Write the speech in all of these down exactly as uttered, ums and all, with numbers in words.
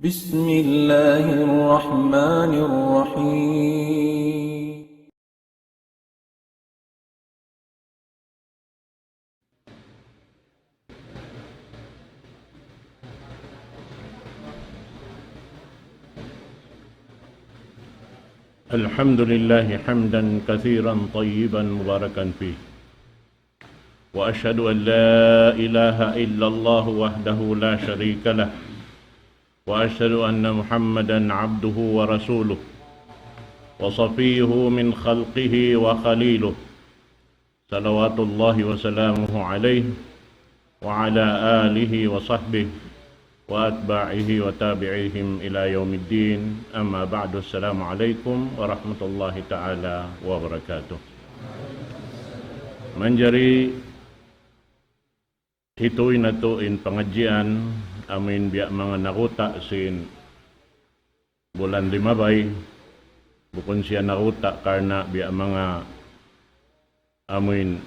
بسم الله الرحمن الرحيم. الحمد لله حمدا كثيرا طيبا مباركا فيه. وأشهد أن لا إله إلا الله وحده لا شريك له. وأشهد أن محمدا عبده ورسوله. وصفيه من خلقه وخليله. صلوات الله وسلامه عليه وعلى آله وصحبه وأتباعه وتابعيهم إلى يوم الدين. أما بعد، السلام عليكم ورحمة الله تعالى وبركاته. Manjari hituy natu' in pangadjian, amuin biya' manga naguta' sin bulan limabay, bukun siya naguta' karna' biya' manga amuin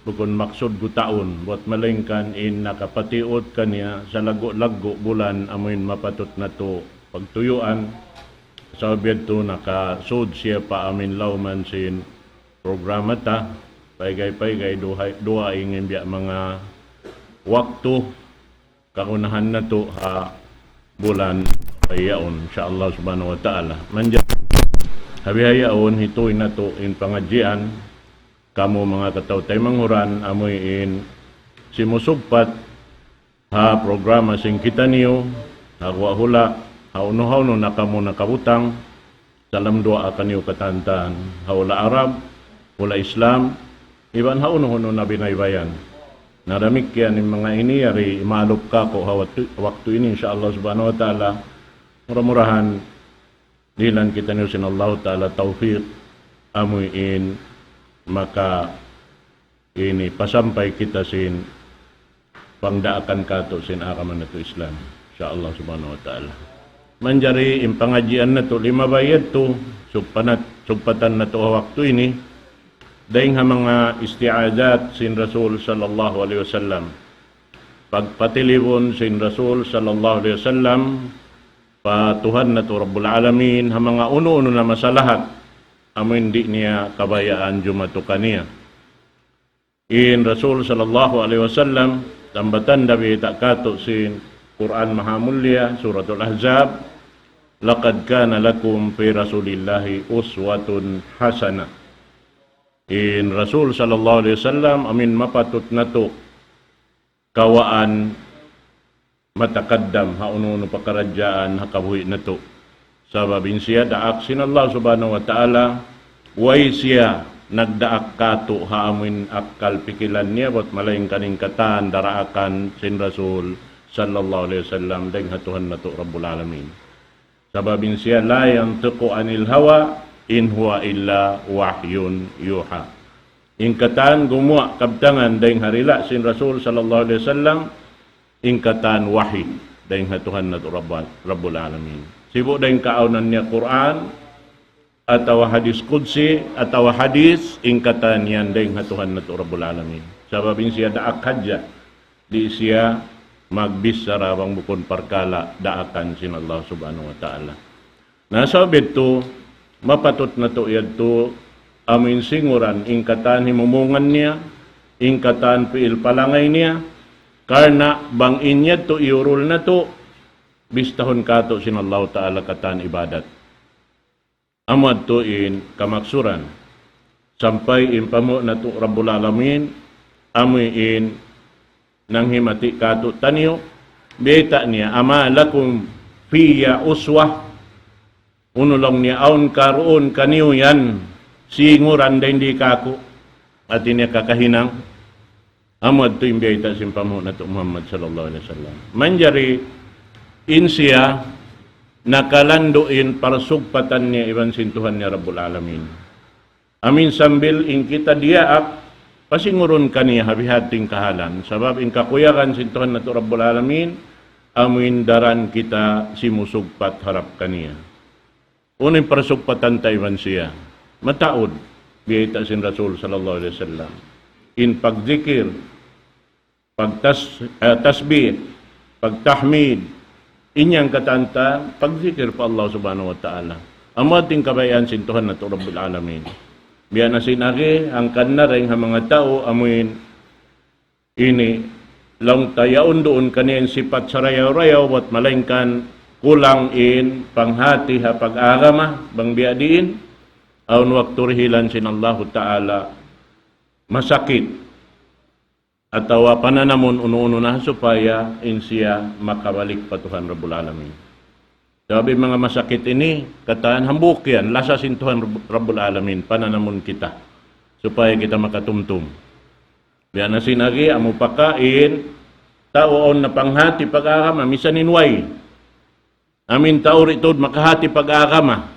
bukun maksud gutaun, buat malaingkan in nakapatiut kaniya salaggu'-laggu' bulan amuin mapatut natu' pagtuyuan. Sabab yadtu nakasud siya pa amuin lawman sin programa ta, paygay-paygay duha, duwa ingin biya' manga waktu kagunahan natu' ha bulan yaun, insya Allah subhanahu wa ta'ala. Manjari ha bihaun hituy natu' in pangadjian, kamu manga kataw-taymanghuran, amuin simusugpat ha programa sin kitaniyu, ha guwa' hula', hawnu-hawnu na kamu nakabutang, salam duwaa kaniyu katantan, ha hula' Arab, hula' Islam, iban hawnu-hawnu na binaybayan. Na damikkiyan in manga ini, yari imalup kaku' ha waktu, waktu ini, insya Allah subhanahu wa ta'ala. Mura-murahan, dihilan kitaniyu sin Allah ta'ala tawfiq, amuin maka ini pasampay kita sin pangdaakan katu' sin agama natu' Islam. Insya Allah subhanahu wa ta'ala. Manjari in pangadjian natu' limabay yadtu, sugpanat-, sugpatan natu' ha waktu ini, dayn ha manga isti'azat sin Rasul sallallahu alayhi wasallam. Pagpatilibun sin Rasul sallallahu alayhi wasallam pa Tuhan natu' Rabbul Alamin, ha manga unu-unu na masalahat, amuin di' niya kabayaan jumatu kaniya. In Rasul sallallahu alayhi wasallam, tambatan da biyayta' katu' sin Qur'an Mahamulliya, Suratul Ahzab, لقد كان لكم في رسول الله أسوة حسنة. In Rasul sallallahu alayhi wasallam, amuin mapatut natu' kawaan matakaddam ha unu-unu pakaradjaan ha kabuhi' natu'. Sabab in siya daak sin Allah subhanahu wa ta'ala, way siya nagdaak katu' ha amuin akkal pikilan niya, bat malaingkan in katan daraakan sin Rasul sallallahu alayhi wasallam dayn ha Tuhan natu' Rabbul Alamin. Sabab in siya, لا ينطق عن الهوى إن هو إلا وحي يوحى. In katan gumuwa' kabtangan dayn ha dila' sin Rasul sallallahu alayhi wasallam, in katan wahi dayn ha Tuhan natu' Rabbal, Rabbul Alamin. Sibu' dayn kaawnan niya Qur'an, atawa hadis qudsi, atawa hadis, in katan yan dayn ha Tuhan natu' Rabbul Alamin. Sabab in siya daak hadja, di' siya magbichara bang bukun parkala' daakan sin Allah subhanahu wa ta'ala. Na sabab yadtu, mapatut natu' yadtu, amuin singuran in katan himumungan niya, in katan piil palangay niya, karna' bang in yadtu iyurul natu', bistahun katu' sin Allah ta'ala katan ibadat. Amu yadtu in kamaksuran. Sampay in pamu' natu' Rabbul Alamin, amuin nanghimati katu' taniyu, biyayta' niya, أما لكم في أسوة. Unu laung niya, awn karuun kaniyu yan, singuran dayn di kaku'. Hati niya kakahinang. Amu yadtu in biyayta' sin pamu' natu' Muhammad sallallahu alayhi wasallam. Manjari in siya nakalandu' in parsugpatan niya iban sin Tuhan niya Rabbul Alamin. Amuin sambil in kita diyaak, pasingurun kaniya ha bihadtu in kahalan. Sabab in kakuyagan sin Tuhan natu' Rabbul Alamin, amuin daran kita simusugpat harap kaniya. Unu in parsugpatan ta iban siya? Mataud, biyayta' sin Rasul sallallahu alayhi wasallam. In pagdikir, pagtas-, eh, tasbih, pagtahmid, In yan katan ta, pagzikir pa Allah Subhanahu wa Ta'ala. Amu in kabayaan sin Tuhan natu' Rabbul Alamin. Biya' na sin agi, hangkan na dayn ha manga tau, amuin ini, laung ta yaun duun kaniya in sipat sarayaw-rayaw, bat malaingkan kulang in panghati ha pag-agama, bang biya' diin, awn waktu dihilan sin Allahu Ta'ala, masakit, atawa pananamun unu-unu na supaya in siya makabalik pa Tuhan Rabbul Alamin. Sabab in manga masakit ini, katan hambuuk yan, lasa sin Tuhan Rabb-, Rabbul Alamin, pananamun kita, supaya kita makatumtum. Biya' na sin agi, amu pa ka in tau awn na panghati pag-agama, misan in way. Amu in tau di' tuud makahati pag-agama.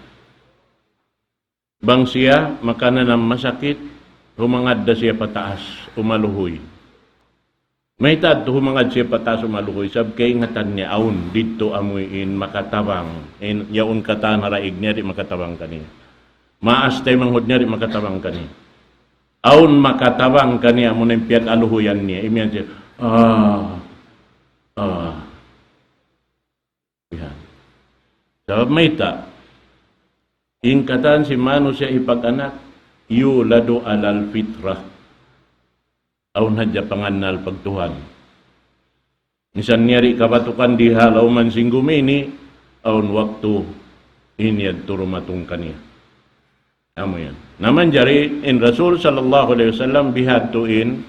Bang siya makananam masakit, humangad da siya pataas, umaluhuy. Mayta' tuud humangad siya pataas, umaluhuy, sabab kaingatan niya awn didtu amuin makatabang, in, yaun katan ha daig niya di' makatabang kaniya. Maas taymanghud niya di' makatabang kaniya. Awn makatabang kaniya, amu na in piyag-aluhuyan niya, imiyan siya, ah, ah. Yan. Sabab mayta', in katan sin manusiya' hipag-anak, يولد على الفطرة. Awn hadja pangannal pagtuhan. Misan niya di' kabatukan di ha lawm sin gumi ini, awn waktu in yadtu dumatung kaniya. Amu yan. Na manjari in Rasul sallallahu alayhi wasallam bihadtu in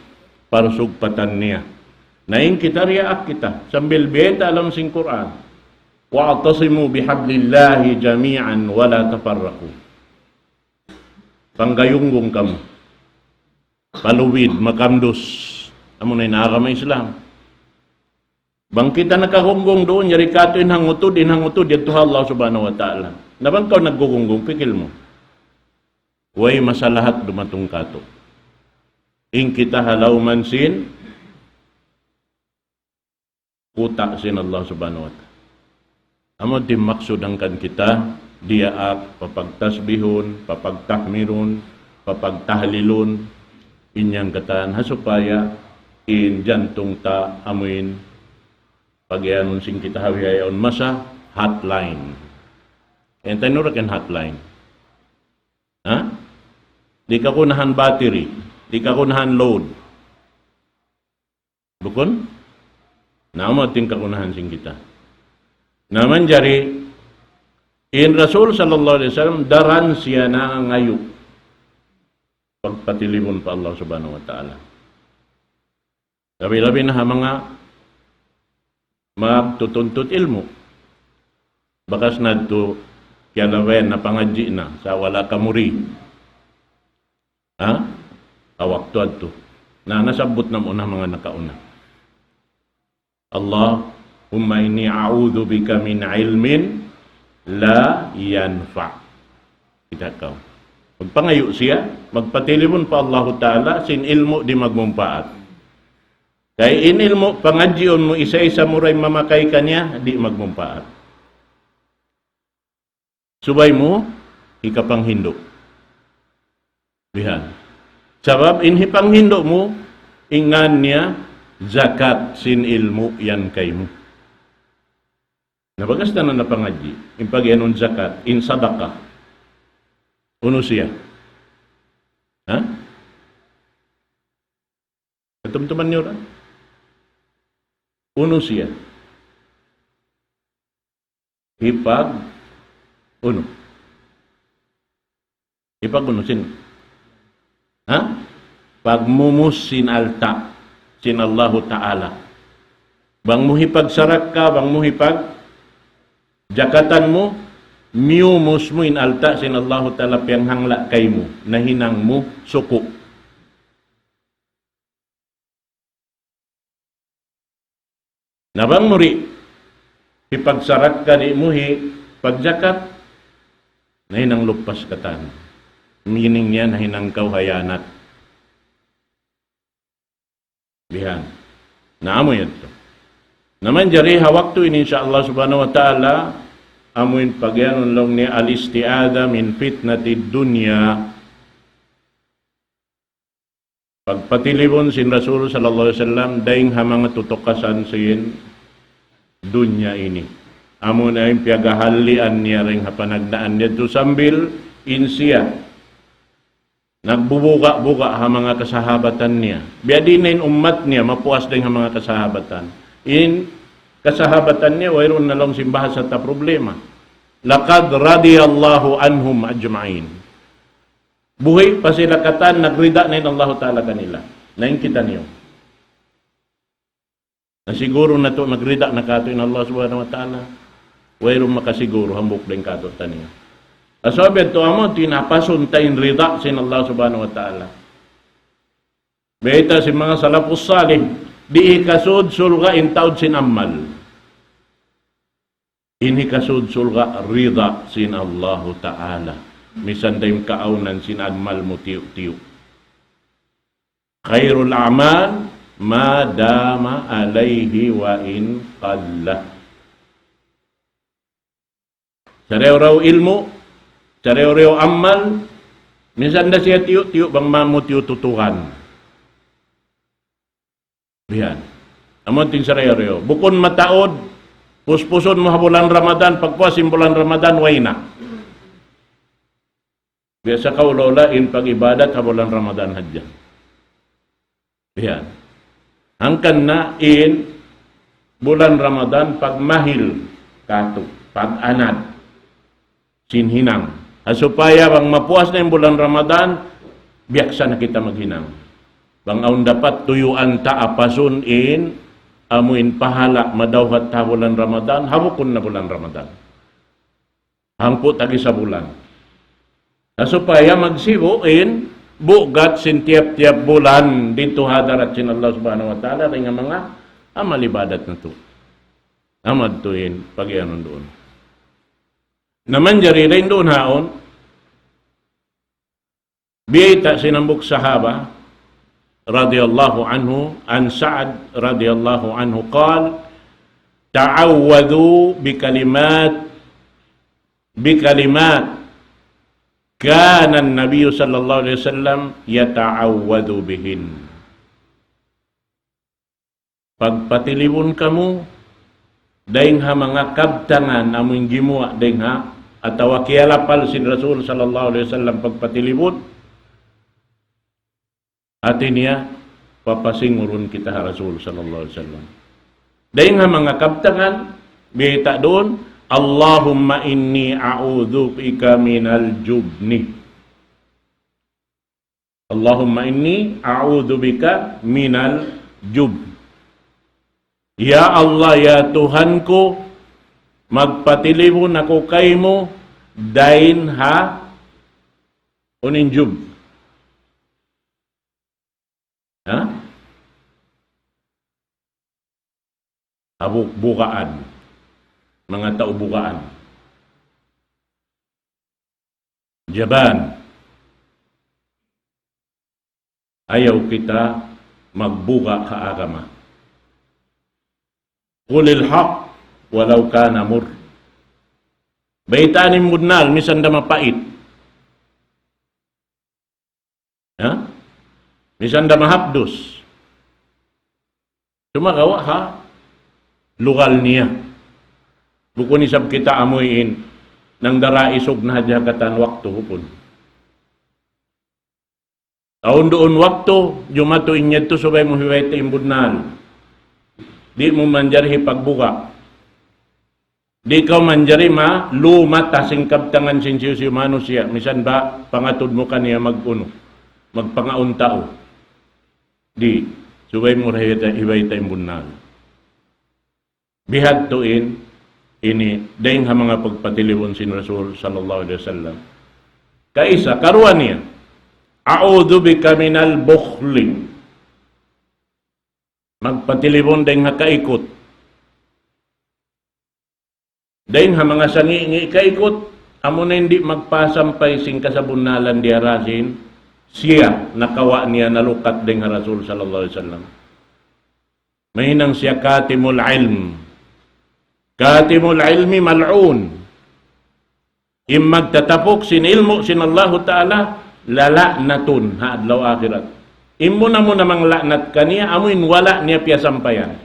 parsugpatan niya. Na in kita diyaak kita, sambil biyayta' ha lawm sin Qur'an. واعتصموا بحبل الله جميعا ولا تفرقوا. Panggayunggung kamu. Paluwid, makamdus. Amu na in agama Islam. Bang kita nakahunggung duun, yari katu' in hangutud, in hangutud, yadtu ha Allah Subhanahu wa Ta'ala. Na bang kaw naghunggung, pikil mu. Way masalahat dumatung katu'. In kita ha lawm sin kuta' sin Allah Subhanahu wa Ta'ala. Amu in maksud hangkan kita diyaak, papagtasbihun, papagtahmidun, papagtahlilun, in yan katan ha supaya in jantung ta amuin pagiyanun sin kita ha bihaun masa, hotline. Entayn nura kan hotline. Ha? Di' kagunahan battery, di' kagunahan load. Bukun? Na, amu in kagunahan sin kita. Na manjari, in Rasul sallallahu alayhi wasallam, daran siya nangayu' pagpatilibun pa Allah Subhanahu wa Ta'ala. Labi-labi na ha manga magtutuntut ilmu'. Bakas na yadtu, kiyalabayan na pangadji' na, sa' wala' kamuri. Ha? Ha waktu yadtu. Na, nasabbut namu' na manga nakauna. اللهم إني أعوذ بك من علم لا ينفع. Kita' kaw. Magpangayu' siya, magpatilibun pa Allahu Ta'ala, sin ilmu' di' magmumpaat. Kay in ilmu' pangadjiun mu isa-isa mu ra in mamakay kaniya, di' magmumpaat. Subay mu hikapanghindu'. Bihan. Sabab in hipanghindu' mu, in ngan niya zakat sin ilmu' yan kaymu. Na bakas ta na napangadji', in pagiyanun zakat, in sadaka. Unu siya? Ha? Katumtuman niyu ra? Unu siya? Hipag-unu? Hipag-unu sin? Ha? Pagmumus sin alta' sin Allahu Ta'ala. Bang mu hipagsarakka, bang mu hipagjakatan mu, miyumus mu in alta' sin Allahu Ta'ala piyanghangla' kaymu, nahinang mu suku'. Na bang mu di' hipagsarakka, di' mu hipagjakat, nahinang lupas katan. Meaning niya, nahinang kaw hayanat. Bihan. Na amu yadtu. Na manjari ha waktu ini, insya Allah subhanahu wa ta'ala, amu in pagiyanun laung niya الاستعاذة من فتنة الدنيا. Pagpatilibun sin Rasul sallallahu alayhi wasallam dayn ha manga tutukasan sin dunya ini. Amuna in piyagahalian niya dayn ha panagnaan niya yadtu sambil in siya nagbubuga-buga ha manga kasahabatan niya. Biya' diin na in ummat niya mapuas dayn ha manga kasahabatan. In kasahabatan niya, wayruun na laung sin bahasa ta problema. لقد رضي الله عنهم أجمعين. Buhi' pa sila katan, nagrida na in Allahu Ta'ala kanila. Na in kitaniyu. Na siguru natu' nagrida na katu' in Allah Subhanahu wa Ta'ala. Wayruun makasiguru hambuuk dayn katu'taniyu. Sabab yadtu amu tinapasun ta in rida sin Allah Subhanahu wa Ta'ala. Bayta' sin manga salafus salih, di' hikasud surga' in taud sin amal. In hikasud surga' rida sin Allahu Ta'ala. Misan da in kaawnan sin amal mu tiyu'-tiyu'. خير الأعمال ما دام عليه وإن قل. Sarayaw-rayaw ilmu', sarayaw-rayaw amal, minsan da siya tiyu'-tiyu' bang mamu tiyu' tutukan. Bihan. Amu in sarayaw-rayaw. Bukun mataud, puspusun mu ha bulan Ramadan, pagpuas sin bulan Ramadan, way na. Biya' sa kaula-ula in pag-ibadat ha bulan Ramadan hadja. Yan. Hangkan na in bulan Ramadan pagmahil katu', pag-anad sin hinang. Ha supaya bang mapuas na in bulan Ramadan, biyaksa na kita maghinang. Bang awn dapat tuyuan ta apasun in, amu in pahala' madawhat ha bulan Ramadan, ha bukun na bulan Ramadan. Hangpu' tag-isa bulan. Na supaya magsibu' in bugat sin tiyap-tiyap bulan didtu ha hadarat sin Allah Subhanahu wa Ta'ala dayn ha manga amal ibadat natu'. Amu yadtu in pag-iyanun duun. Na manjari dayn duun haun, biyayta' sin hambuuk sahaba, radiyallahu anhu, عن سعد رضي الله عنه قال: تعوذوا بكلمات، بكلمات كان النبي صلى الله عليه وسلم يتعوذ بهن. Pagpatilibun kamu, dayn ha manga kabtangan amu in gimuwa' dayn ha, atawa kiyalapal sin Rasul sallallahu alayhi wasallam pagpatilibun, hati niya, papasingurun kita ha Rasul sallallahu alayhi wasallam. Dayn ha manga kabtangan, biyayta' duun, اللهم إني أعوذ بك من الجبن. اللهم إني أعوذ بك من الجبن. Ya Allah, ya Tuhan ku, magpatilibun aku kaymu dayn ha unu in jubn. Ha? Abu-, bugaan. Manga tau bugaan. Jaban. Ayaw kita magbuga ha agama. قل الحق ولو كان مرا. Baytaan in bunnal, misan da mapait. Ha? Misan da mahapdus. Sumagawa' ha lugal niya. Bukun isab kita amuin, nang dara isug na hadja katan waktu bukun. Awn duun waktu, jumatu in yadtu subay mu hibayta' in bunnal. Di' mu manjari hipagbuga. Di' kaw manjari malumata sin kabtangan sin hisiyu-siyu manusiya', misan ba pangatud mu kaniya mag-unu, magpangaun tau. Di', subay mu ra hibayta', hibayta' in bunnal. Bihadtu in, ini, dayng ha manga pagpatilibun sin Rasul sallallahu alayhi wasallam. Kaisa, karuwa niya, أعوذ بك من البخل. Magpatilibun dayng ha kaikut. Dayng ha manga sangi'-ngi' kaikut, amuna in di' magpasampay sin kasabunnalan diyara sin siya, nakawa' niya nalukat dayng ha Rasul sallallahu alayhi wasallam. Mahinang siya katimul ilm. Katimul ilmi mal'un. In magtatapuk sin ilmu' sin Allahu Ta'ala, lala'natun ha adlaw akhirat. In muna-muna mangla'nat kaniya, amu in wala' niya piyasampayan.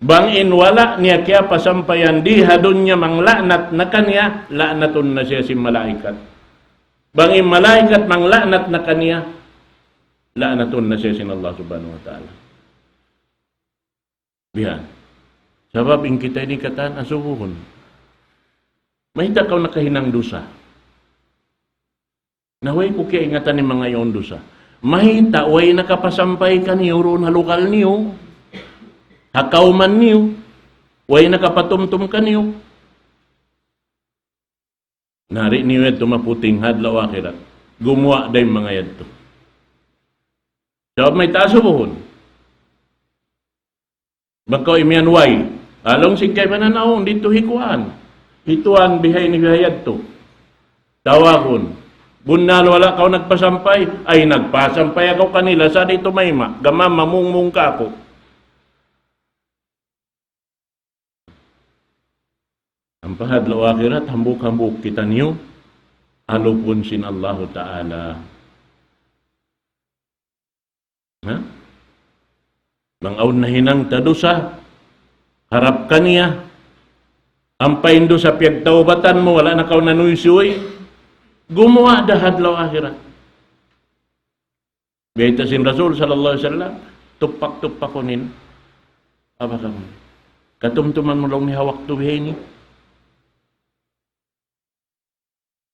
Bang in wala' niya kiyapasampayan di ha dunya mangla'nat na kaniya, la'natun na siya sin malaikat. Bang in malaikat mangla'nat na kaniya, la'natun na siya sin Allah Subhanahu wa Ta'ala. Bihan. Sabab in kita ini katan asubuhun. Mayta' kaw nakahinang dusa? Na way ku kiyaingatan in manga yaun dusa. Mayta' way nakapasampay kaniyu duun ha lugal niyu, ha kawman niyu, way nakapatumtum kaniyu. Na di' niyu yadtu maputing ha adlaw akhirat. Gumuwa' da in manga yadtu. Sabab mayta' asubuhun? Bang kaw imiyan way. Laung sin kaibanan, awn didtu hi kuwan. Hi tuwan bihaini bihayadtu. Tawagun. Bunnal wala' kaw nagpasampay. Ay, nagpasampay aku kanila, sa' di' tumayma'. Gam mamungmung kāku'. Ampa ha adlaw akhirat, hambuuk-hambuuk kitaniyu alupun sin Allahu Ta'ala. Ha? Bang awn nahinang ta dusa, harap kaniya, ampa in dusa piyagtaubatan mu, wala' na kaw nanuysuy, gumuwa' da ha adlaw akhirat. Bayta' sin Rasul sallallahu alayhi wasallam, tupak-tupakun in abakam. Katumtuman mu laung niya ha waktu bihaini.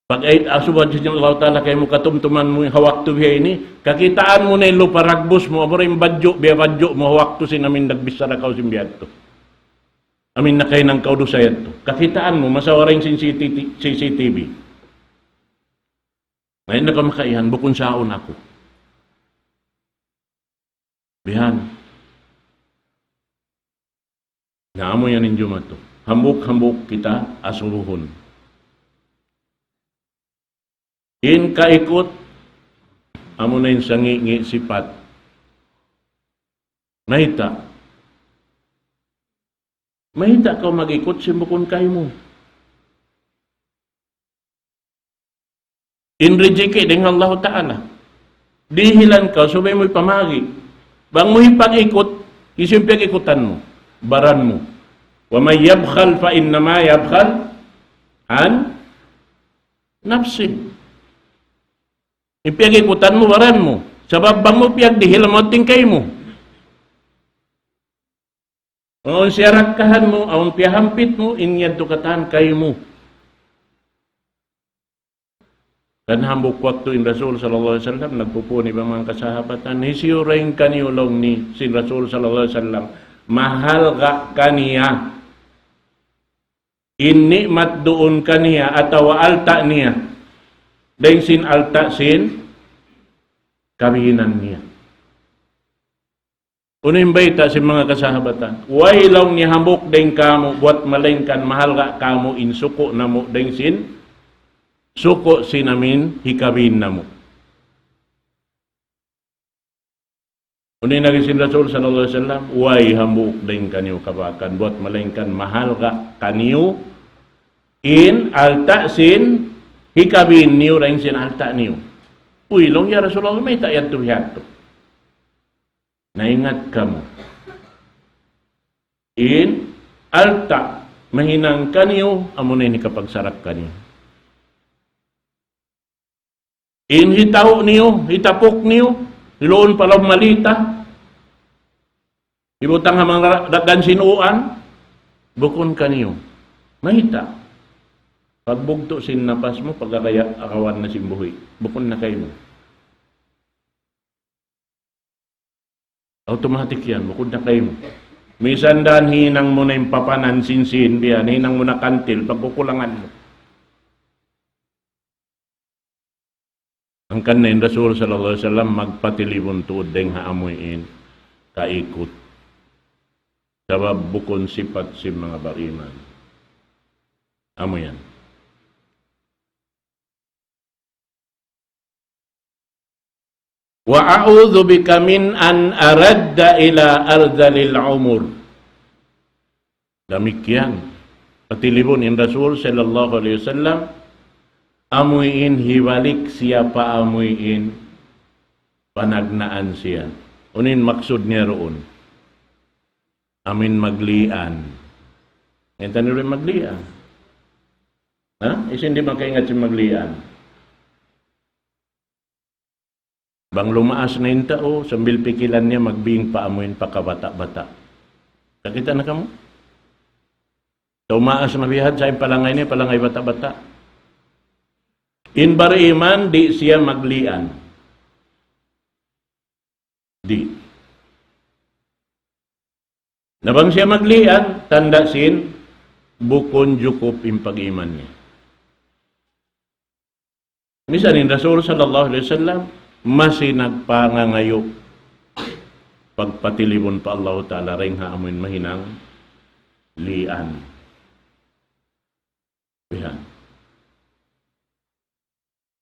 Pag-ayat asubuhun sin Allah Ta'ala kaymu, katumtuman mu ha waktu bihaini, kakitaan mu na in lupa ragbus mu, amura in badju', biya' badju' mu, ha waktu sin amin nagbichara kaw sin biya' yadtu. Amin nakahinang kaw dusa yadtu. Kakitaan mu, masawa da in sin C T T, C C T V. Ngayon na kaw makaihan, bukun sa awn aku. Bihan. Na amu yan in jumatu. Hambuuk-hambuuk kita asubuhun. In kaikut, amu na in sangi'-ngi' sipat. Mayta'? Mayta' kaw mag-ikut sin bukun kaymu? In rijiki' dayn ha Allahu Ta'ala. Dihilan kaw, subay mu ipamagi. Bang mu hipag-ikut, hisiyu in piyag-ikutan mu? Baran mu. وَمَن يَبْخَلْ فَإِنَّمَا يَبْخَلُ عَن نَفْسِهِ. In piyag-ikutan mu, baran mu. Sabab bang mu piyagdihil, amu in kaymu. Awn siyarakkahan mu, awn piyahampit mu, in yadtu katan kaymu. Kan hambuuk waktu in Rasul sallallahu alayhi wasallam nagpupun iban manga kasahabatan, hisiyu dayn kaniyu laung niya sin Rasul sallallahu alayhi wasallam, mahalga' kaniya in ni'mat duun kaniya atawa alta' niya, dayn sin alta' sin kabinan niya. Unu in bayta' sin manga kasahabatan? Way laung niya hambuuk dayn kāmu', buwat malaingkan mahalga' kāmu' in suku' namu' dayn sin suku' sin amin hikabin namu'. Unu in agi sin Rasul sallallahu alayhi wasallam, way hambuuk dayn kaniyu kabakan, buwat malaingkan mahalga' kaniyu in alta' sin hikabin niyu dayn sin alta' niyu. Uy, laung, ya Rasulullah, mayta' yadtu bihadtu? Naingat kamu. In alta' mahinang kaniyu, amu na in hikapagsarak kaniyu. In hitau' niyu, hitapuk niyu, hiluun pa lawm malita, hibutang ha manga daghan sin uwan, bukun kaniyu. Mayta'? Pagbugtu' sin napas mu, pagkakaya akawan na sin buhi'. Bukun na kaymu. Automatic yan, bukun na kaymu. Misan da hinang mu na in papanan sin sin, biya' na hinang mu na kantil, pagkukulangan mu. Hangkan na in Rasul sallallahu alayhi wasallam magpatilibun tuud dayn ha amuin kaikut. Sabab bukun sipat sin manga bariman. Amu yan. وأعوذ بك من أن أرد إلى أرذل العمر. Damikkiyan. Patilibun in Rasul sallallahu alayhi wasallam, amuin hibalik siya pa amuin panagnaan siya. Unu in maksud niya duun? Amuin maglian. Ingat niyu in maglian? Ha? Hisiyu in di' makaingat sin maglian? Bang lumaas na in tau, sambil pikilan niya magbing pa amuin pa kabata'-bata'. Kakita' na kamu? Tumaas na biya' hadtu in palangay niya, palangay bata'-bata'. In bariman, di' siya maglian. Di'. Na bang siya maglian, tanda' sin bukun jukup in pag-iman niya. Misan in Rasul sallallahu alayhi wasallam, masi nagpangangayu' pagpatilibun pa Allahu Ta'ala dayn ha amuin mahinang lian. Bihan.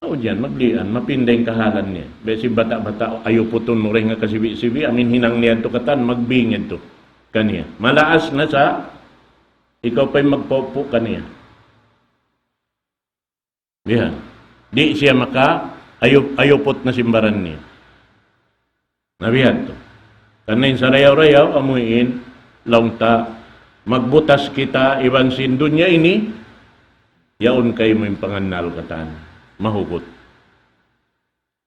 Awn yan, maglian, mapinda in kahalan niya. Biya' sin bata'-bata', ayuputun mu dayn ha kasibi'-sibi', amuin hinang niya tu katan, magbing yan tu kaniya. Malaas na sa, ikaw pa'y magpaupu' kaniya. Bihan. Di' siya maka, ayup-, ayuput na sin baran niya. Na bihan tu. Karna' in sarayaw-rayaw, amuin, laung ta, magbutas kita iban sin dunya ini, yaun kaymu in pangannal katan, mahugut.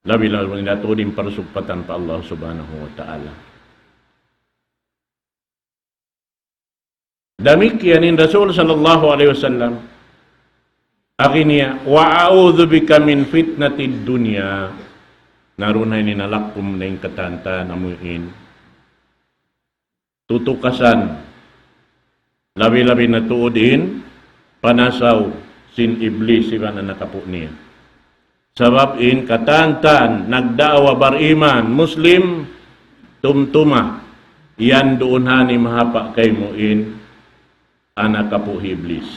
Labi-labi na tuud in parsugpatan pa Allah Subhanahu wa Ta'ala. Damikkiyan in Rasul sallallahu alayhi wasallam, agi niya, "Wa a'udhu bika min fitnatid dunya." Naruna ini nalakkum na in katantan amuin tutukasan, labi-labi na tuud in panasaw sin Iblis iban anak apu' niya. Sabab in katantan nagdaawa bariman, Muslim, tumtuma, yan duun hani mahapa' kaymu in anak apu' hi Iblis.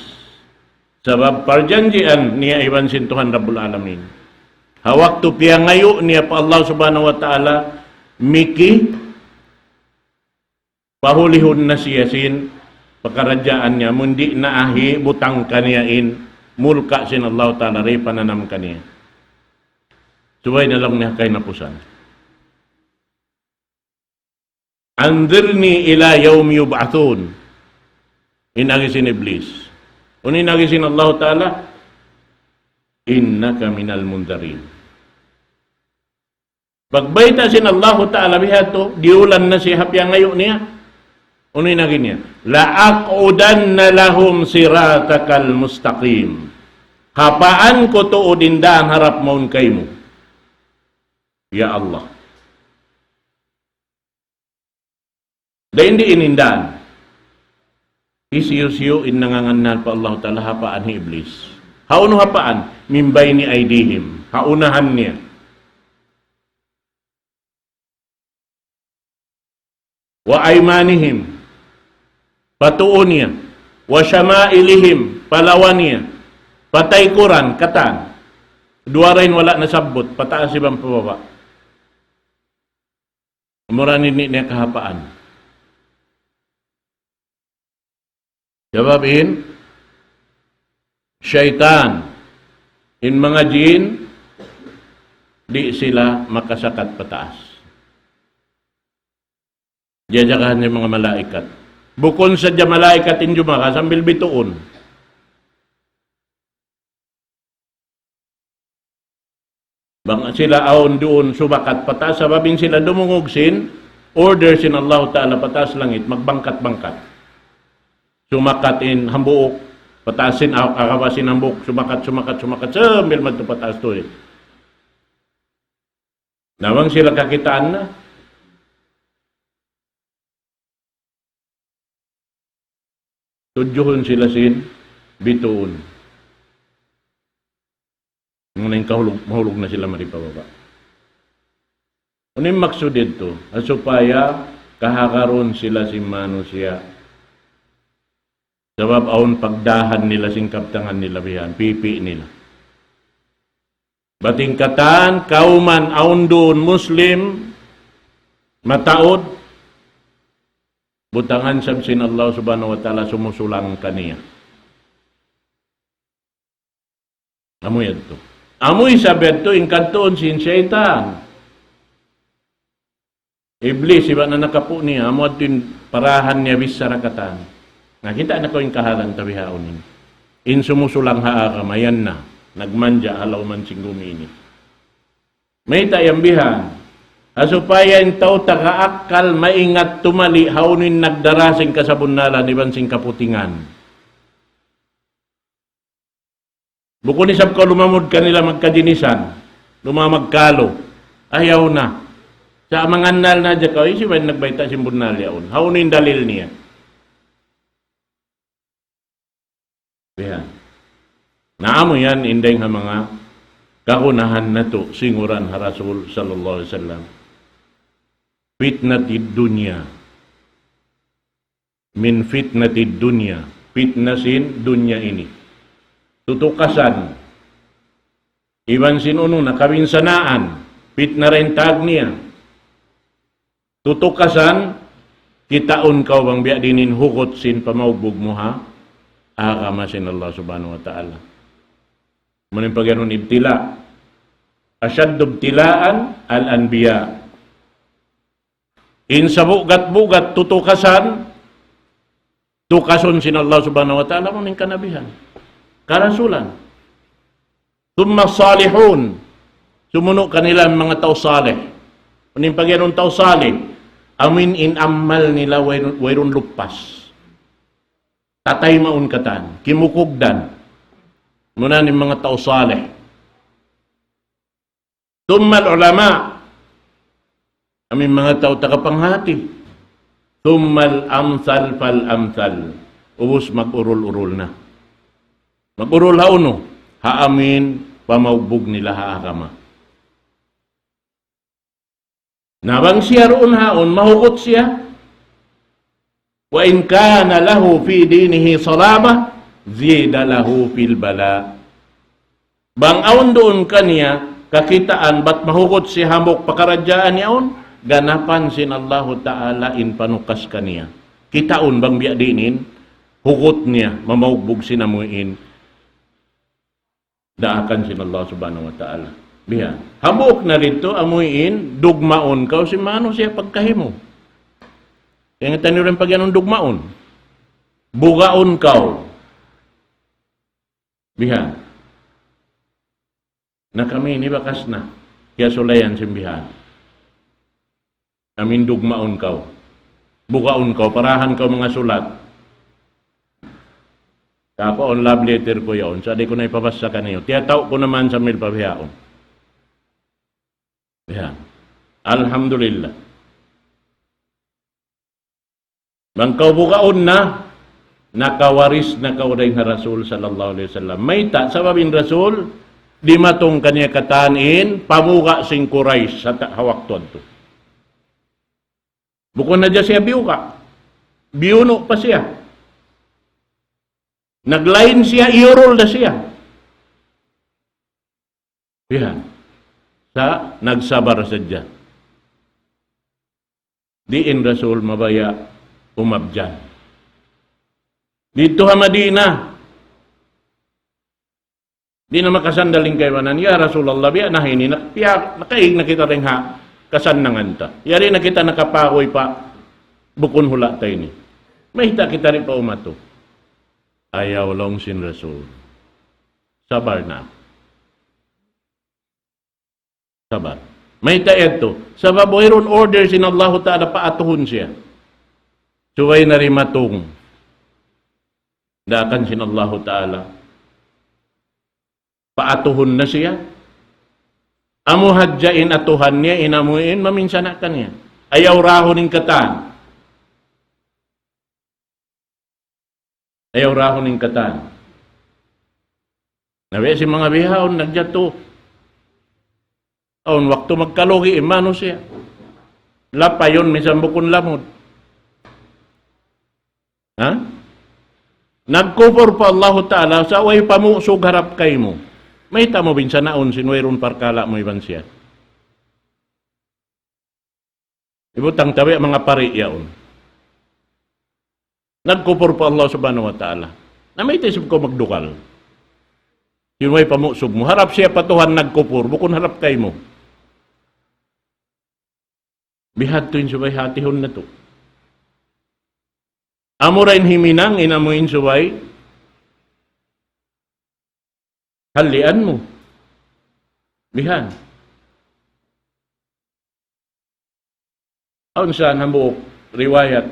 Sabab parjanjian niya iban sin Tuhan Rabbul Alamin. Ha waktu piyangayu' niya pa Allah Subhanahu wa Ta'ala, miki, pahulihun na siya sin pakaradjaan niya, amun di' na ahi butang kaniya in mulka' sin Allah Ta'ala, di' pananam kaniya. Subay na laung niya kahinapusan. "Anzirni ila yawmi yub'athun." In agi sin Iblis. Unu in agi sin Allah Ta'ala? "Innaka minal munzarin." Pagbayta' sin Allahu Ta'ala bihadtu, diyulan na siya ha piyangayu' niya. Unu in agi niya? "La'aq'udanna lahum siratakal mustaqim." Hapaan ku tuud in dān harap mawn kaymu. Ya Allah. Dayn di' in dān. Hisiyu-siyu in nangangannal pa Allahu Ta'ala hapaan hi Iblis. Hawnu hapaan? "Min bayni aydihim." Ha unahan niya. "Wa aymanihim." Pa tuu niya. "Wa shama'ilihim." Pa lawa niya. Pa taykuran, katan. Duwa ra in wala' nasabbut. Pataas iban pababa'. Amura ini niya kahapaan. Sabab in saytan, in manga jin, di' sila makasakat pataas. Jajagahan niya manga malaikat. Bukun sadja malaikat in jumaka sambil bituun. Bang sila awn duun sumakat pataas, sabab in sila dumungug sin order sin Allah Ta'ala pataas langit, magbangkat-bangkat. Sumakat in hambuuk, pataas sin a-, akaba sin hambuuk, sumakat, sumakat, sumakat, sambil madtu pataas tuud. Na bang sila kakitaan na, tudjuhun sila sin bituun. Muna in kahulug, mahulug na sila mari pababa'. Unu in maksud yadtu? Ha supaya kahagarun sila sin manusiya'. Sabab awn pagdahan nila sin kabtangan nila bihan, pipi' nila. Bat in katan, kawman awn duun Muslim, mataud, butangan sab sin Allah Subhanahu wa Ta'ala sumusulang kaniya. Amu yadtu. Amu isab yadtu in kadtuun sin saytan. Iblis, iban anak apu' niya, amu yadtu in Parahan niya bichara katan. Na kita' na kaw in kahalan ta bihaun ini. In sumusulang ha agama yan na, nagmanja' ha lawm sin gumi ini. Mayta' yan bihan? Ha supaya in tau taga akkal maingat tumali' hawnu in nagdara sin kasabunnalan iban sin kaputingan. Bukun isab kaw lumamud kanila magkajinisan, lumamud magkalu. Ayaw na. Sa' mangannal na hadja kaw, hisiyu ba in nagbayta' sin bunnal yaun? Hawnu in dalil niya? Bihan. Na amu yan in dayng ha manga kagunahan natu' singuran ha Rasul sallallahu alayhi wasallam. Fitnatid dunya. Min fitnatid dunya. Fitna sin dunya ini. Tutukasan. Iban sin unu na kabinsanaan. Fitna ra in tag niya. Tutukasan, kitaun kaw bang biya' diin in hugut sin pamaugbug mu ha agama sin Allah Subhanahu wa Ta'ala. Amu in pagyanun ibtila. Ashaddu ibtila'an al-anbiya. In sabugat-bugat tutukasan, tukasun sin Allah Subhanahu wa Ta'ala, amu in kanabihan. Karasulan. Thumma salihun. Sumunu' kanila in manga tau salih. Amu in pagyanun tau salih. Amu in in amal nila wayruun, wayruun lupas. Tataymaun katan. Kimukugdan. Amu na in manga tau salih. Thumma al-ulama. Amu in manga tau tagapanghati. Thumma al-amthal fal-amthal. Ubus mag-urul-urul na. Mag-urul hawnu? Ha amu in pamaugbug nila ha agama. Na bang siya duun haun, mahugut siya. وإن كان له في دينه صلابة زيد له في البلاء. Bang awn duun kaniya kakitaan bat mahugut siya hambuuk pakaradjaan yaun, ganapan sin Allahu Ta'ala in panukas kaniya. Kitaun bang biya' diin in hugut niya, mamaugbug sin amu in daakan sin Allah Subhanahu wa Ta'ala. Biya'. Hambuuk na didtu, amu in, dugmaun kaw sin manusiya' pagkahi mu. Kaya nga taniyu rin pagyanun dugmaun. Bugaun kaw. Biya'. Na kami ini bakas na. Kiyasulayan sin biya'. Amu in dugmaun kaw. Bugaun kaw, parahan kaw manga sulat. Kaku' awn love letter ku yaun, sa' di' ku na ipabassa kaniyu. Tiyatau' ku naman sambil pa bihaun. Yan. Alhamdulillah. Bang kaw bugaun na, nakawaris na kaw dayn ha Rasul sallallahu alayhi wasallam. Mayta', sabab in Rasul, dimatung kaniya katan in pamuga' sin Quraysh ha ta-, ha waktu yadtu. Bukun na hadja siya biyuga'. Biyunu' pa siya. Naglain siya, iyurul da siya. Yan. Sa' nagsabar sadja. Di' in Rasul mabaya' umabyan. Didtu ha Madina. Di' na makasandal in kaibanan, "Ya Rasulullah, biya' na ini, nak-, piya-, nakaig na kita dayn ha kasannangan ta. Yari na kita nakapaguy pa bukun hula' ta ini. Mayta' kita di' pa umatu?" Ayaw laung sin Rasul. Sabar na. Sabar. Mayta' yadtu? Sabab wayruun order sin Allahu Ta'ala paatuhun siya. Subay na dimatung. Daakan sin Allahu Ta'ala. Paatuhun na siya. Amu hadja in atuhan niya, in amu in maminsana' kaniya. Ayaw rahun in katan. Ayaw rahun in katan. Na biya' sin manga bihaun nagjatu. Awn waktu magkalugi in manusiya'. Lapayun minsan bukun lamud. Ha? Nagkupur pa Allahu Ta'ala, sa' way pamusug harap kaymu. Mayta' mu binsanaun sin wayruun parkala' mu iban siya. Ibutang ta biya' manga pari' yaun. Nagkupur pa Allah Subhanahu wa Ta'ala. Na mayta' isab kaw magdugal. Sin way pamusug mu. Harap siya pa Tuhan nagkupur, bukun harap kaymu. Bihadtu in subay hatihun natu'. Amura in himinang in amu in subay halian mu. Bihan. Awn sa hambuuk riwayat,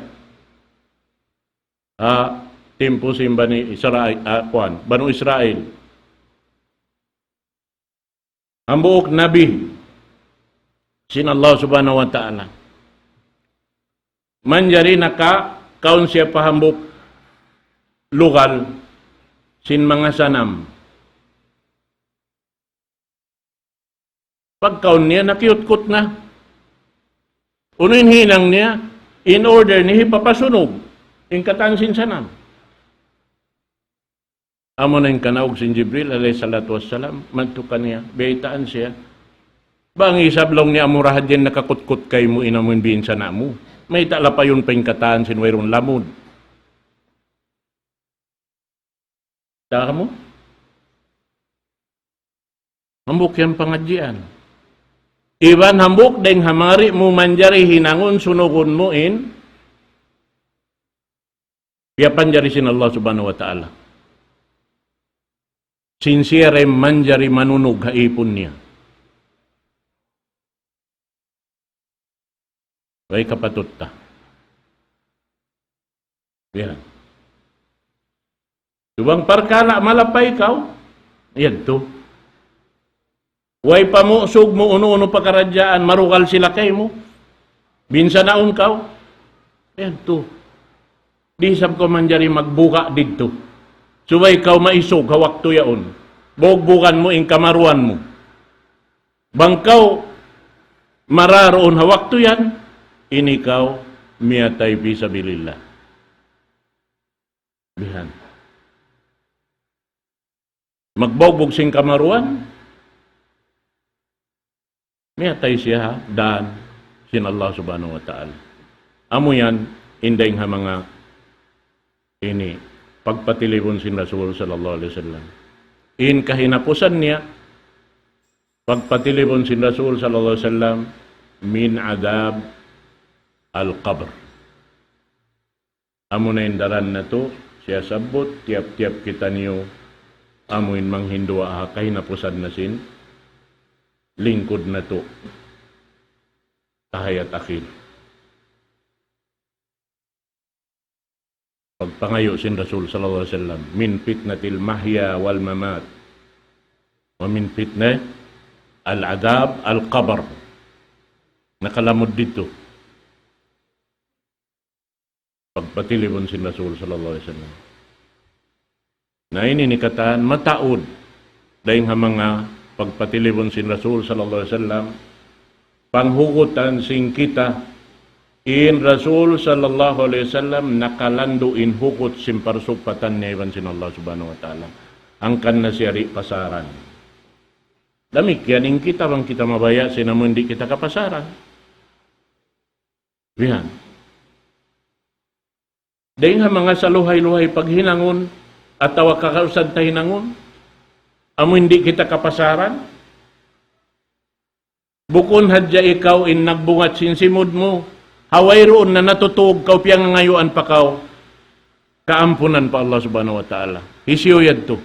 ha, timpu sin Bani Israel, ah, kuwan, Banu Israel. Hambuuk nabi sin Allah Subhanahu wa Ta'ala. Manjari nakakaun siya pa hambuuk lugal sin manga sanam. Pagkaun niya, nakiyutkut na. Unu in hinang niya, in order niya, hipapasunog in katan sin sanam. Amu na in kanaug sin Jibril alayhi salatu wassalam, madtu kaniya, biyaytaan siya. Bang isab laung niya, amura hadja in nakakutkut kaymu in amu in binsana' mu. Mayta' lapayun pa in katan sin wayruun lamud. Taha mu? Hambuuk yan pangadjian. Iban hambuuk dayng ha mari mu manjari hinangun sunugun mu in piyapanjari sin Allah Subhanahu wa Ta'ala. Sin siya da in manjari manunug ha ipun niya. Way kapatut ta. Yan. Subay parkala' malapay kaw, yadtu. Way pamusug mu unu-unu pakaradjaan, marugal sila kaymu. Binsanaun kaw, yadtu. Di' isab kaw manjari magbuga' didtu. Subay kaw maisug ha waktu yaun. Bugbugan mu in kamaruan mu. Bang kaw mararuun ha waktu yan, in ikaw miyatay fi sabilillah. Bihan. Magbugbug sin kamaruan, miyatay siya ha dan sin Allah Subhanahu wa Ta'ala. Amu yan, in dayng ha manga ini, pagpatilibun sin Rasul sallallahu alayhi wasallam. In kahinapusan niya, pagpatilibun sin Rasul sallallahu alayhi wasallam, min adhab al-qabr. Amu na in daran natu', siyasabbut, tiyap-tiyap kitaniyu, amu in manghinduwa ha kahinapusan na sin lingkud natu'. Tahayat akhir. Pagpangayu' sin Rasul sallallahu alayhi wasallam, min fitnatil mahya wal mamat, wa min fitnatil adhab al-qabr. Nakalamud didtu. Pagpatilibun sin Rasul sallallahu alayhi wasallam. Na ini in katan mataud. Dayng ha manga pagpatilibun sin Rasul sallallahu alayhi wasallam, panghugutan sin kita, in Rasul sallallahu alayhi wasallam nakalandu' in hugut sin parsugpatan niya iban sin Allah Subhanahu wa Ta'ala. Hangkan na siya di' pasaran. Damikkiyan in kita, bang kita mabaya' sin amu in di' kita kapasaran. Bihan. Dayng ha manga saluhay-luhay paghinangun, atawa kakausan ta hinangun, amu in di' kita kapasaran, bukun hadja ikaw in nagbungat sin simud mu, ha wayruun na natutug kaw, piyangangayuan pa kaw kaampunan pa Allah Subhanahu wa Ta'ala. Hisiyu yadtu?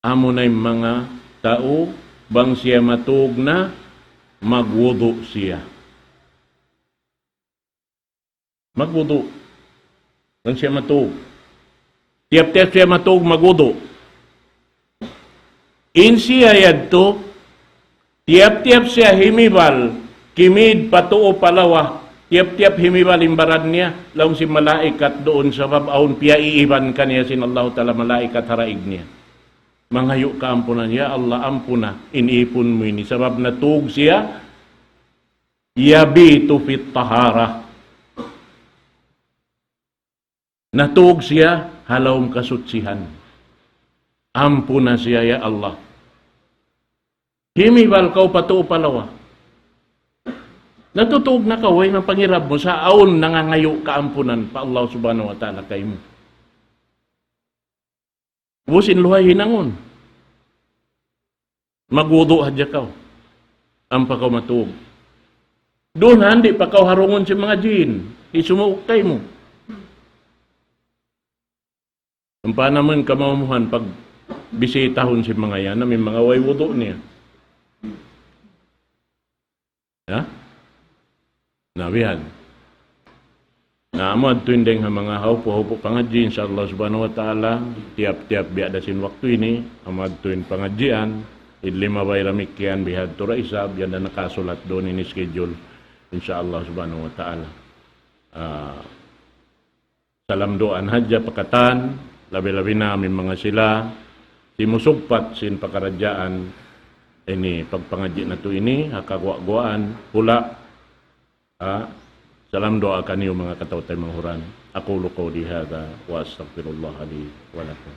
Amu na in manga tau, bang siya matug na, magwudu' siya. Magwudu'. Bang siya matug. Tiyap-tiyap siya matug, magwudu'. In siya yadtu, tiyap-tiyap siya himibal, kimid pa tuu pa lawa, tiyap-tiyap himibal in baran niya, laung sin malaikat duun sabab awn piyaiiban kaniya sin Allahu Ta'ala malaikat ha daig niya. Mangayu' kaampunan, "Ya Allah, ampuna in ipun mu ini, sabab natug siya, yabitu fit taharah." Natug siya ha lawm kasutsihan. Ampuna siya, ya Allah. Himibal kaw pa tuu pa lawa. Natutug na kaw, way na pangirab mu sa' awn nangangayu' kaampunan pa Allah Subhanahu wa Ta'ala kaymu. Ubus in luhay hinangun. Magwudu' hadja kaw. Ampa kaw matug. Duun ha, di' pa kaw harungun sin manga jin. Isumuuk kaymu. Ampa naman kamawmuhan pag bisitahun sin manga yan, amu in manga way wudu' niya. Ha? Na, bihan. Na, amu adtu in dayng ha manga hawpu'-hawpu' pangadji', insya Allah subhanahu wa ta'ala, tiyap-tiyap biya' da sin waktu ini, amu adtu in pangadjian, in lima bay damikkiyan, bihadtu da isab, yan da nakasulat duun in schedule, insya Allah subhanahu wa ta'ala. Ah, salam duwaan hadja pa katan, labi-labi na amu in manga sila, simusugpat sin pakaradjaan, ini pagpangadji' natu' ini, ha kaguwa'-guwaan, hula', ha, salam duwaa kaniyu manga kataw-taymanghuran. أقول قولي هذا وأستغفر الله لي ولكم.